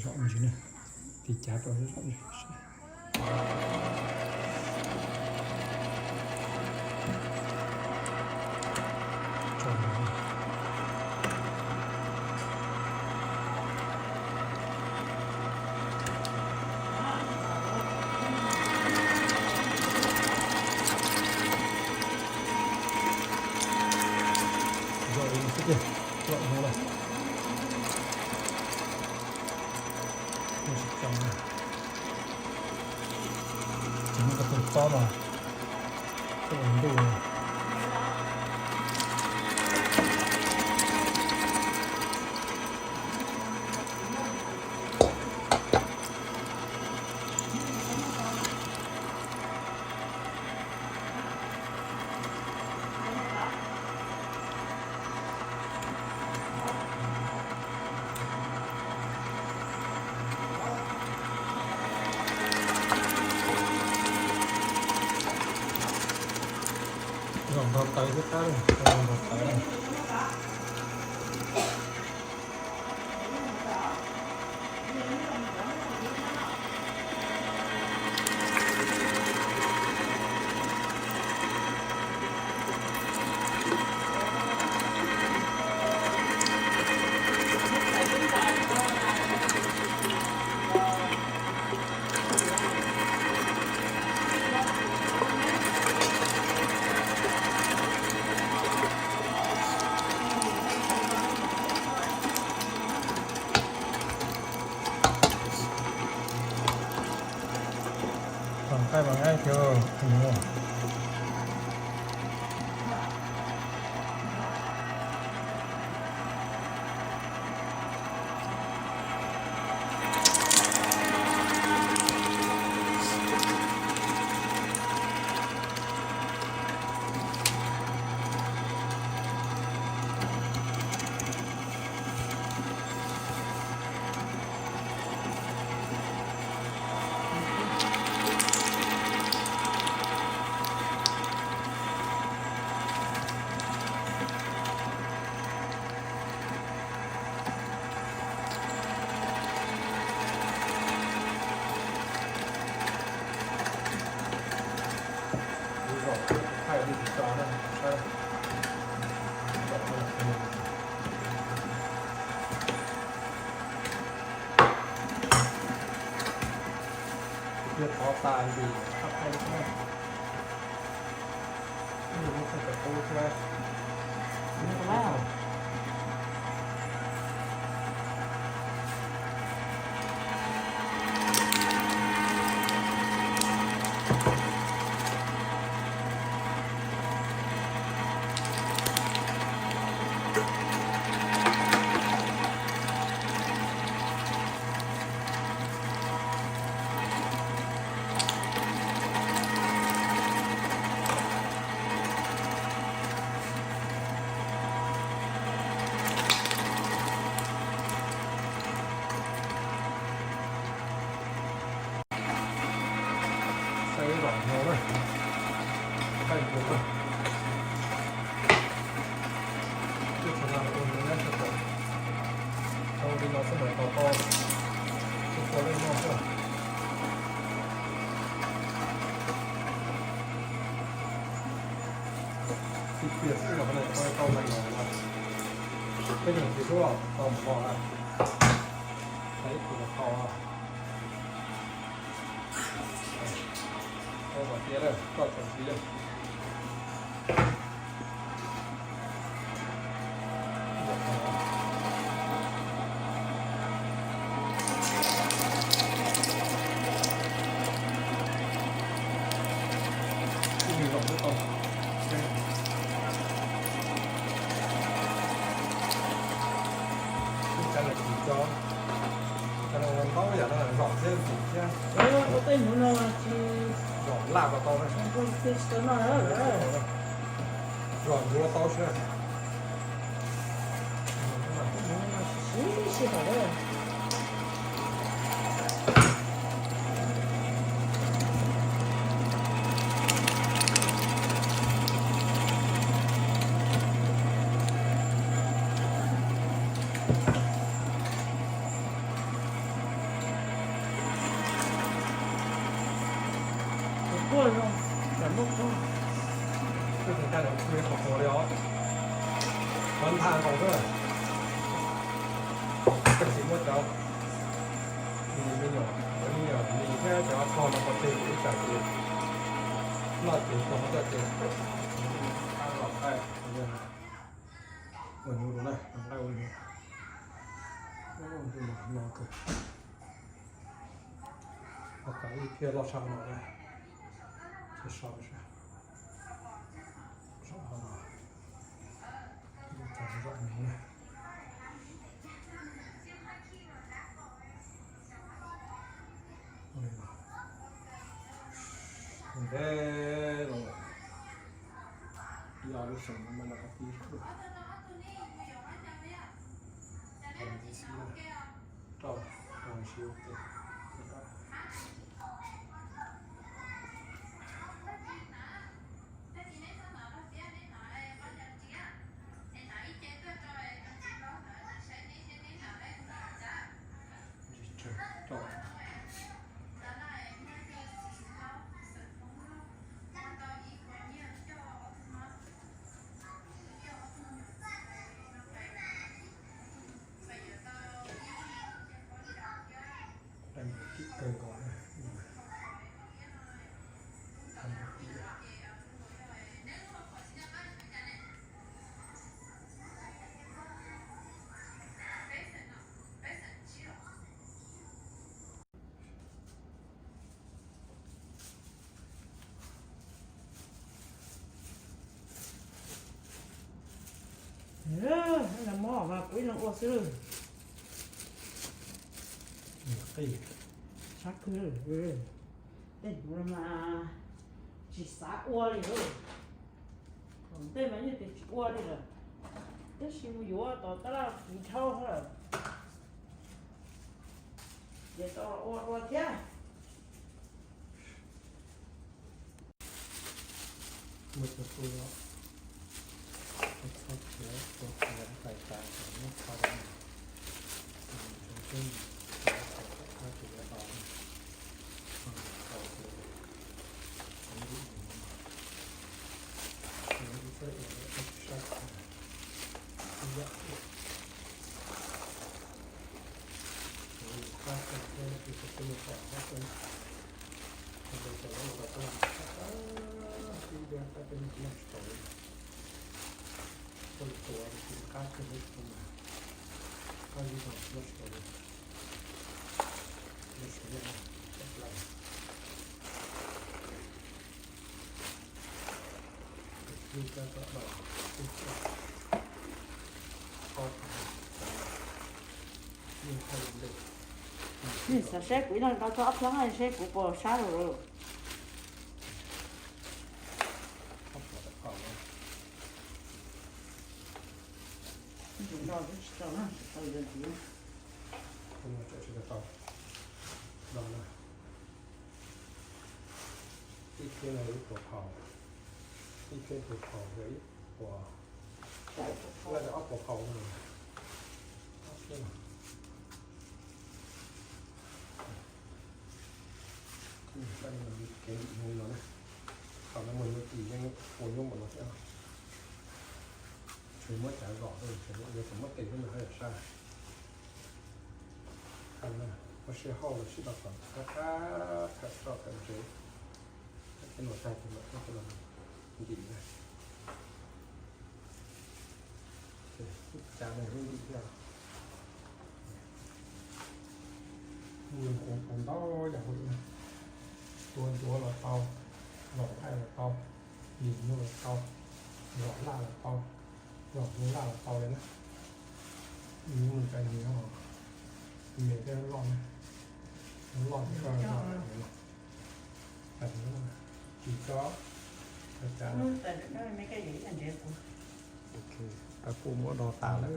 Zom ntsis na, tiv cav rau zom ntsis. Zom li no xwb tiag, zom li no lawm. Tsis tso na, tsis muaj ko taw tob mas tawm ntuj. Zom nrog tawv thiab qab, zom nrog tawv na. Txhob nqaij mas nqaij tiag. Tus thov tas ntsis qab pheej thiab. Ib yam muab txog cov qub thiab. Saib zom no na, saib tus na. Tej txhua na ua nyob sawv daws, tau li no xwb mas tau tau, tsis tau leej noj xwb. Tsis tias xwb los qhov no tau tau ntawm no na, peb cov txiv hlub tau mus no na, ib tug tau. Ua kom tiav lawm koj txhob siv. Ib nws zom xwb tau. Ib tsam lawm tsis tso. Tsam no ua ntau yam no zom thiab ntxim thiab. Ua tej hnyuv no tsis zom laj kom tau na. Tsis tau noj na. Zom ntsuav tau thiab. Siv siv hauv lawm. Tuaj li no, cov noj tuaj. Twb tsis tau cov phoom li os. Cov ntha nkaus xwb. Tab sis muab cov, me nyuam, cov me nyuam mis thiab cov pog no pov tseg ib tsam ces noj ces pog coj ces los qaij. Ua nyuv rau na, nqaij ua nyuv. Ua nyuv no kawg. Ho kav ib phiaj loj tshaj no na. Ces so sab, so ho no, ib txog zom nyuv na. Ua li no. Ua ntej los ib ob lub xyoo no mas noj qab tib zog dua. Rau, rau siv ua ke. Kawg nkaus na. Mob mas kuv ib leeg ua xwb. Qij, sab kawg. Tej nuav mas tsis xav ua li lawm. Tej mas yeej tias tsis ua li lawm, tab sis mus yuav tau tab laj kuv dhau lawm, ces tau ua ua thiab. Muab cov tub los txhob khiav, tua khiav tais tas kom muab tso rau no. Tsoom tswb, tsoom tswb tsis yuav tau, tau ces ib dim mus no, ib txhab ua ib sab ib yam. Kuv qab tag thiab, kuv tsis tau mus pom qab tag. Kuv tau cov lab mus pom qab, tib pliag qab tag kuv noj tsis tau li. Kuv tua kuv qab tag li kuv mas qab ib zaug noj tsis tau li. Noj tsis tau li, tawm plaws. Tus kab tom no, tus kab, ob tus, yeej thaij ntej. Xav saib kuv ib leeg tau txog ob plheeb seb kuv puas sab lawm. Ob phuam tom qab no. Tsis tau, tsis tau, tsis tau. No na, ib phiab no ib puas phaus, ib phiab tus phaus yog ib puas, ob puas phaus no. Ob phiab no. Kev dim no na, qhov no muaj nyuj tim yeej ua nyuaj npaum no thiab. Tsuas muab cav zom xwb, yog tseem muab tes xwb mas haj yam sab. Ua sij hawm los sib los kom qab qab thawm txoj thawm ntsev, thaum tej no tag ces mam coj los ntim na. Ces cav no yeej ntim thiab. Ua ntau yam hauj lwm na, tua ncuav los tau, zom nqaij los tau, lim nyuj los tau, zom laj los tau, zom hnyuv laj los tau li na. Ib mus cov hnyuv me thiab loj na, loj thiab loj, tsis txhob, tsis txhob. Tau kuj muab do tas lawm,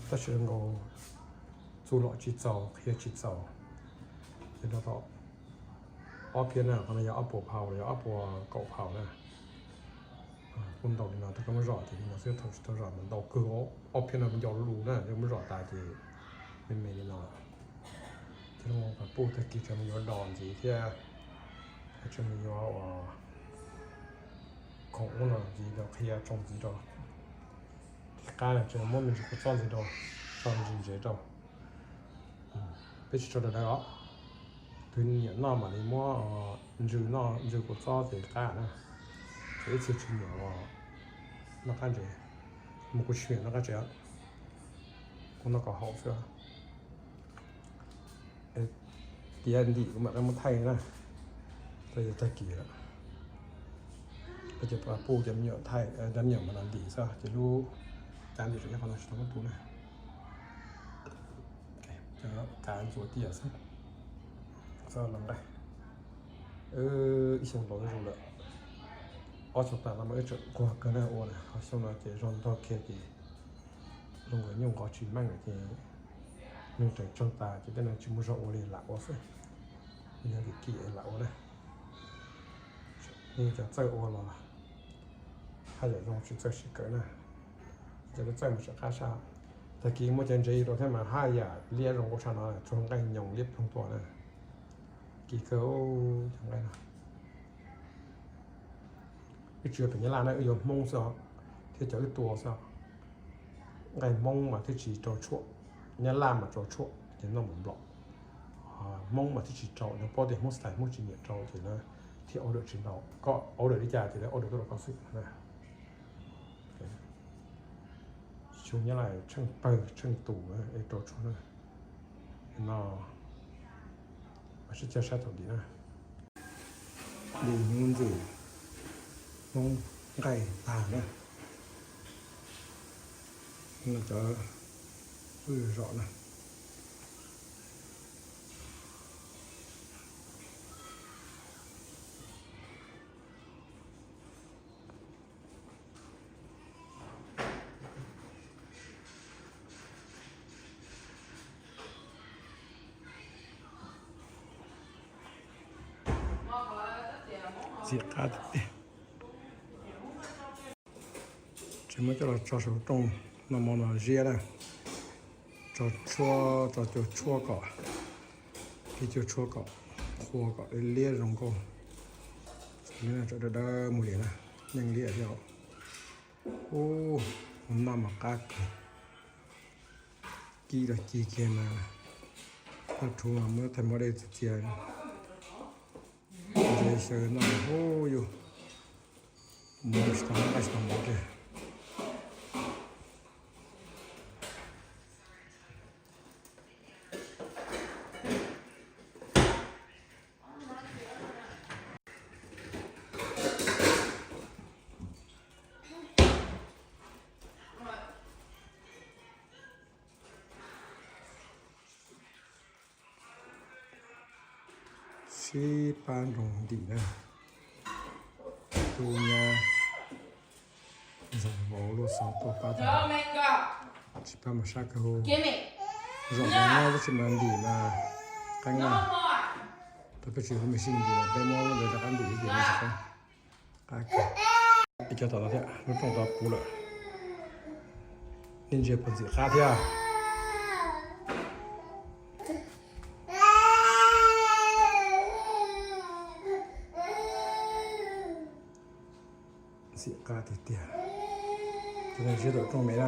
tab sis zoo nkaus txuj lom tsis txaus, qhia tsis txaus. Ces no tau ob phiab na, qhov no yog ob puas phaus los yog ob puas kaum phaus na. Kuj ntau li no, tab koj muab zom ces li no xwb, thaum tsis tau zom mas ntau kawg, ob phiab no nco lus na, yog muab zom tas ces me me li no. Ces zoo nkaus pub tag kis tsam mus yuav dos ntxiv thiab, Tseem yuav ua khoom ub no ntxiv rau qhia tsoom ntxiv rau. Qab tseem muab me ntsis kua txob ntxiv rau, tso me ntsis ntsev rau. Peb tsis tso daws daws os. Tus nyiam noj mam li muab ntsw noj, ntsw kua txob ces qab na. Ces ib txhia tsis nyiam noj qab ntsev, mas kuv tsis nyiam noj qab ntsev, kuv noj kom haum xwb. Tiav ntim kuv mam li muab thaij na. Txog yog tag kis lawm, ces puj cov me nyuam thaij, cov me nyuam mas ntim xwb ces lub cav ntim tseem nyob qhov no tsis tau muab tu na. Cov kav ntxuav tiaj xwb, xwb los nqaij. Ib xyoo tau zuj zus lawm, ob xyoo tas no mas wb tseem nquag kawg na ua na, ho xyoo no ces zog ntog kiag ces zoo nkaus nyuj nqos tsis meej lawm ces neeg tseem tsawg tas ces tej no tsis muaj zog ua li lam ua xwb. Yog kim kim lam ua na, yeej cov txawj ua los haj yam zoo, tsis txawj sib kawm na. Cov txawj mas tseem qab sab. Tag kis muaj cov ntsev rau thiab mas haj yam liab zoo nkauj tshaj no, tsuag nqaij nyoos liab ploog tuaj na. Kim kawg cov nqaij no. Wb tsis yuav pem Nyab Laj na, wb yuav Hmoob xwb os, thiab cov wb tua xwb os. Nqaij Hmoob mas thiaj tsis rau tshuaj, Nyab Laj mas rau tshuaj ces noj nplom nplom. Hmoob mas thiaj tsis rau, nws paub tias Hmoob style Hmoob tsis nyiam rau ces lawv thiaj order tsis ntau, koj order li cas ces lawv order tuaj rau koj xwb. Xyoo Nyab Laj tsheej pawg tsheej tus es rau tshuaj na. No, sib cog saib thaum ntim na. Ntim hnyuv ntxwm Hmoob nqaij tag na. No cov wb zom na. Txiv qab tiag tiag. Tseem muab coj los tso saum rooj noj mov no ziab na. Tso tshuaj, tso cua tshuaj kom, ib cua tshuaj kom qhua kom liab zoo nkauj. Li no tso dawb dawb mus li na, yeej liab thiab. Ub, noj mas qab kawg. Ci los ci kiag mas, noj rhuv mas muab thaij mov dej txias txias, ntse xyaw noj ub yus, mus tsis tau nqaij tsis tau mov kiag. Sib pab nroos ntim na. Tus nyab ntxawm vauv luaj xov tuaj pab tag, tsis pab mas sab kawg hu. Zaum no nyob twb tsis mas ntim mas qeeb na. Tau peb tsis hu me sij ntim mas peb muab lub ntawd rov qab ntim ces nws tsis qeeb. Qab kawg. Ib co tom no thiab, lub rooj tod puv lawm. Nej ntsia puas ntxim qab thiab. Ntxim qab tiag tiag. Cov no siab tom rooj me na.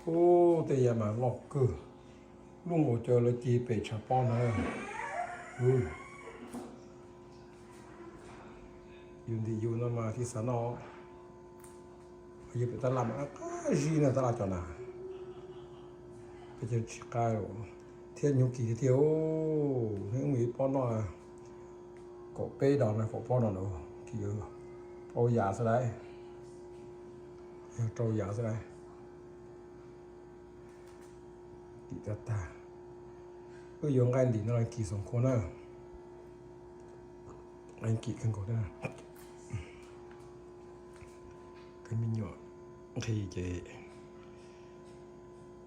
Ub, tej yam mas loj kawg. Luaj nkaus cov lawv ci pem tshav pob ntag. Yus ntim yus no mas thiaj xav noj. Yus pem tab laj mas qab zib na, tab laj cov na. Peb cov tsis qab thiab, nyuag kim tiag tiag. Hnub ib pob noj kaum peb dos na, kaum pob no na, kim rau yav xwb lauj. Yog rau yav xwb lauj. Kim tag tag. Wb yuav nqaij ntim no los kim xoom khua na. Nqaij kim kawg nkaus thiab. Koj me nyuam nqhis ces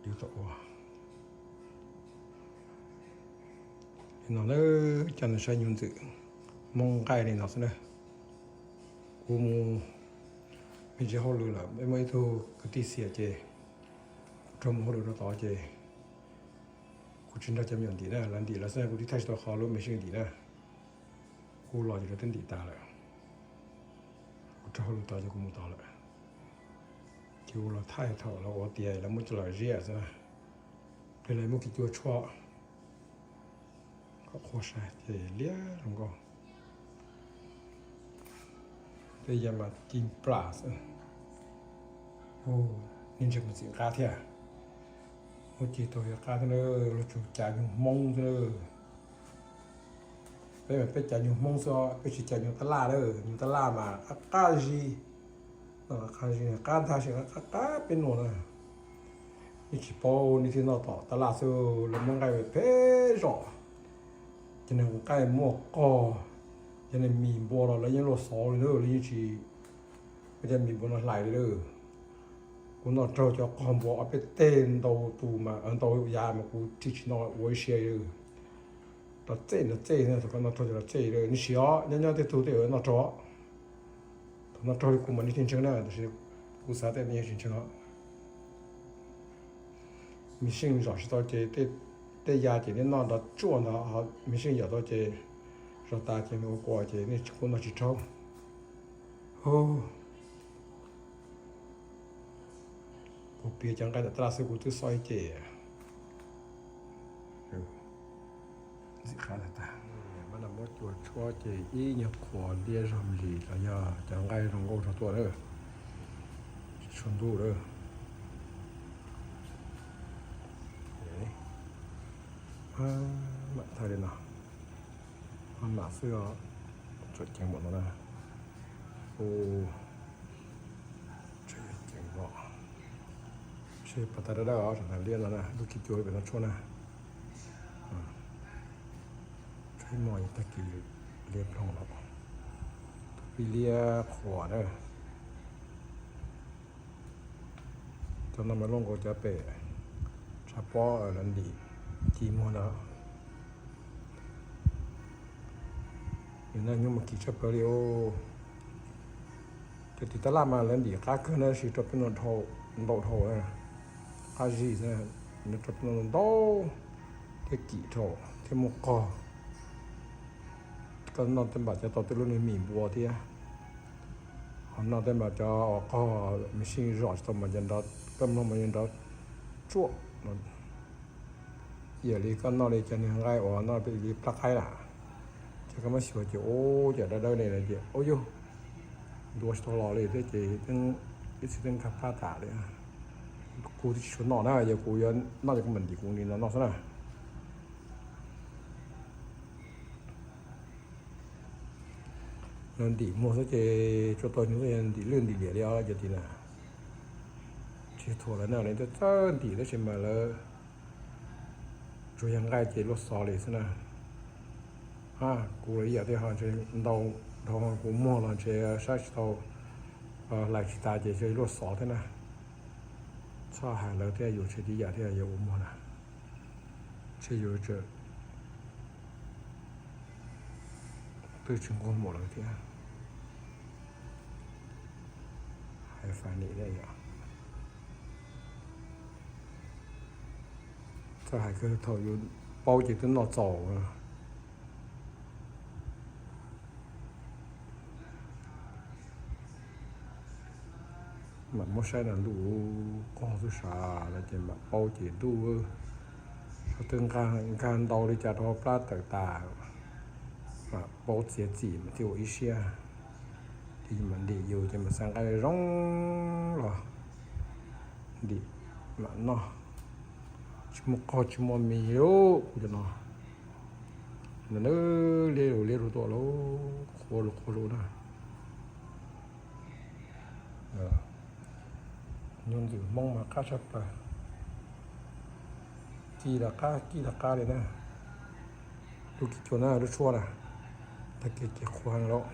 yus tau ua. Li no na, coj nej saib hnyuv ntxwm Hmoob nqaij li no xwb na. Kuv mus me ntsis hauj lwm lawm, peb muaj ib tug kwv tij xiam ces kuv raug mus hauj lwm rau tod ces kuv tsis nrog cov me nyuam ntim na, lawv ntim lawv xwb, kuv twb thaij tsis tau qhov lub me sij ntim na. Kuv los ces lawv twb ntim tas lawm. Kuv raug hauj lwm tod ces kuv mus tod lawm. Ces kuv los thaij thaum lawv ua tiav lawv muab coj los ziab xwb na. Pliag lawv muab kiv cua tshuab kom qhuav sai ces liab zoo nkauj. Tej yam mas ci plas xwb. Hu, niag ntseg mus txim qab thiab. Hu, ci tau yog qab thiab na, luag tsuas cav nyuag Hmoob xwb na. Peb mas peb cav nyuag Hmoob xwb, peb tsis cav nyuag tab laj na, nyuag tab laj mas qab qab zib, qab zib qab ntag, qab qab peb nuav na. Yeej tsis paub, nej thiaj noj tom tab laj xwb, lawv muab nqaij phem zom. Cov niag nqaij muaj qog, cov niag mis npua los lawv yeej luaj xov li na, lawv yeej tsis, cov mis npua no hlais li lawm. Kuv noj raug cov qog npua ob peb teg ntau tus mas ntau yav mas kuv rig tsis noj ua ib siab li. Los txej los txej, thaum koj noj raug ces los txej li. Nws siv os, nyob nyob tej tug tej noj raug. Thaum noj raug li kuv mas nws tsis ntseeg na, tab sis kuv xav tej nws yeej tsis ntseeg os. Mis sij zom tsis tau ces tej yam ces nej noj nrov tsuaj ntawd, mis sij zom tau ces zom tas ces nws ua kua ces nej kuj noj tsis raug. Kuv piav cov nqaij tom tab laj xwb kuv twb xob ib ce. Ntxim qab tag tag. Mas no muab cua tshuab ces ib nyuag qhuav liab zog me ntsis los yog cov nqaij zoo nkauj zog tuaj lawm. Tsis tshua ntuj lawm. Mam thaij li no. Ho mam xwb os. Tsuam ceev npaum no na. Ua, tseem ceev npaum. Seb pas tag dawb dawb os, tam liab no na, lub kib cua pem no tshuab na. Tsheb mos tag kis liab ploog los, tus pib liab qhuas na. Cov no mas luaj nkaus cov pem tshav pob lawv ntim ci muag ntawd. Nws noj nyuaj mas kim tshaj plaws li os. Cov tim tab laj mas lawv ntim qab kawg na, tab sis rau peb no ntau dhau, qab zib xwb, rau peb no ntau thiab kim dhau thiab muaj qog. Koj noj tej npam cov tau tej lub niag mis npua thiab, ho noj tej npam cov uas qog mis sij zom tsis tau mas cov nrov, koj mloog mas nrov tsuaj. Ib yam li koj noj li cov niag nqaij uas noj li plab qaib lawm, ces koj muab xyuas ces ua cas dawb dawb li lawm ces ua yug ntuav tsis tau los li thiab ces ib txhia twb nkag plab tas li. Kuv twb tsis tshua noj na, yog kuv yuav noj ces kuv mam ntim kuv li no noj xwb na. Lawv ntim muag xwb ces tsuas tau ntim lwj ntim liam li os cov tim na. Tsis thuam lawv na, lawv twb txawj ntim tab sis mas lawv tsuas yog nqaij ces luaj xov li xwb na. Kuv los ib yam thiab ho ntshe ntau dhau kuv muag los ntshe saib tsis tau, hlais tsis tas ces ntshe luaj xov thiab na. Txhob hais lawv thiab, yus ntshe tib yam thiab yog ua muag na. Ntshe yus twb tsis nquag npaum lawv thiab. Hais fais nim yom. Txhob hais kawg, thaum yus paub ces twb noj txaus. Mam muab saib na, ntuj qog xwb sas no ces mam paub ces ntuj, sab twb nkag ntau li cas rau plab tawm tas, mam paub txiav txim mas thiaj ua ib siab. Ces mam ntim yus ces mam xav nqaij zoo los ntim mam noj. Tsis muaj qog tsis muaj mis li kuv cov no. Liab lug liab lug tuaj lauj, qhuav lug qhuav lug na. Nyuj ntxwm Hmoob mas qab tshaj plaws. Kij los qab, kij los qab li na. Lub kij cua na, lub tshuab na, tag kis ces qhuav heev lauj.